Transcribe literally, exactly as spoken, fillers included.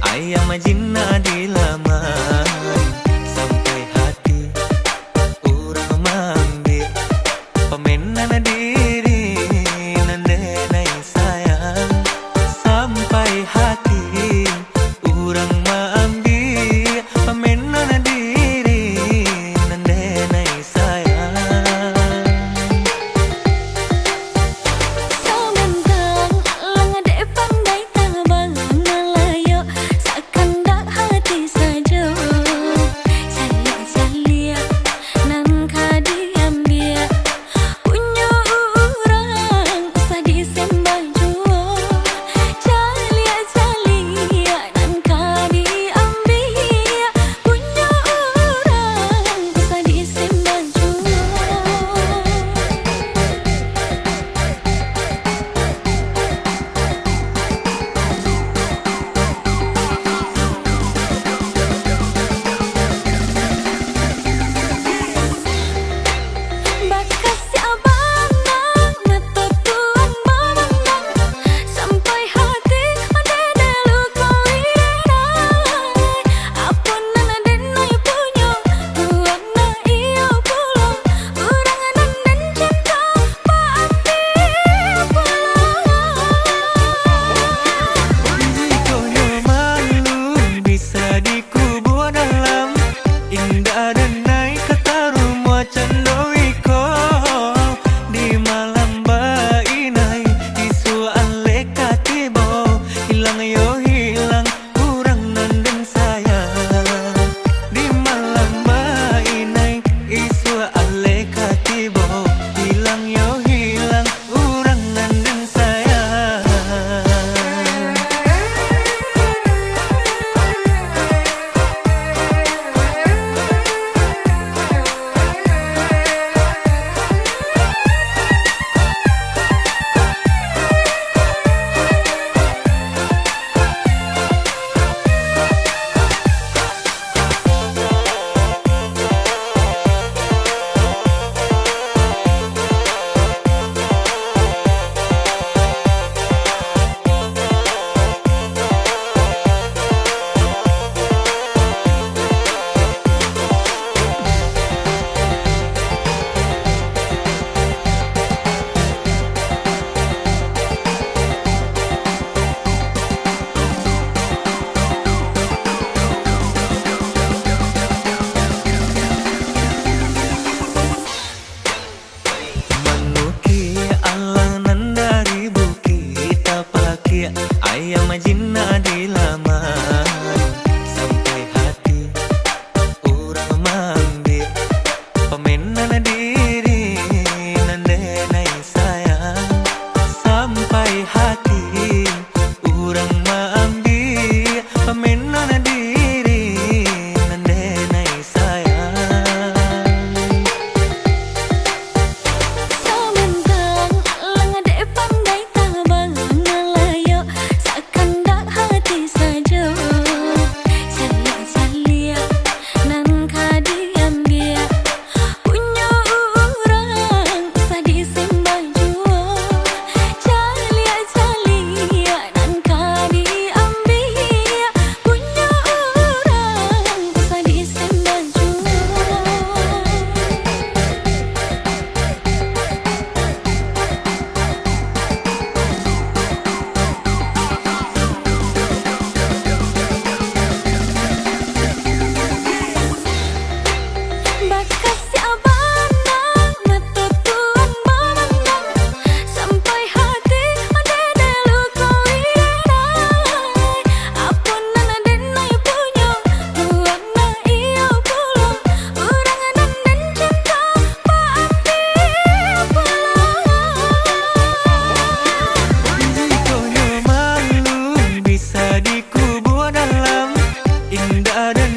Ayam jinak di laman, sampai hati urang maambiak. Pamenan diri nan denai sayang, sampai hati urang maambiak. Pamenan diri nan denai sayang. Sabantang lah dek pandai tabang malayo, sakandak hati sajo. Caliak-caliak nan ka diambiak, punyo urang usah disembah juo. Caliak-caliak nan ka diambiak, punyo urang usah disembah juo. Bakasiak banang, mato tuang mamandang, sampai hati dek luko inai. Apo nan denai punyo, tuang nan iyo pulo, urang nan den cinto, paambiak pulo. Jikok nyo malu bisa dikubua dalam, indak denai ka tarumuah cando iko. Di malam bainai, isuak alek ka tibo, hilang yo hilang urang nan den sayang. Di malam bainai, isuak alek ka tibo, hilang yo hilang urang nan den sayang. Manukiak alang nan dari bukik, tapakiak ayam jinak di laman, sampai hati urang maambiak. Pamenan diri nan denai sayang, sampai hati urang maambiak. Pamenan diri nan denai sayang. Sabantang lah dek pandai tabang malayo, sakandak hati sajo. Caliak-caliak nan ka diambiak, punyo urang usah disembah juo. Caliak-caliak nan ka diambiak, punyo urang usah disembah juo. Bakasiak banang, mato tuang mamandang, sampai hati dek luko inai. Apo nan denai punyo, tuang nan iyo pulo, urang nan den cinto, paambiak pulo. Jikok nyo malu bisa dikubua dalam, indak den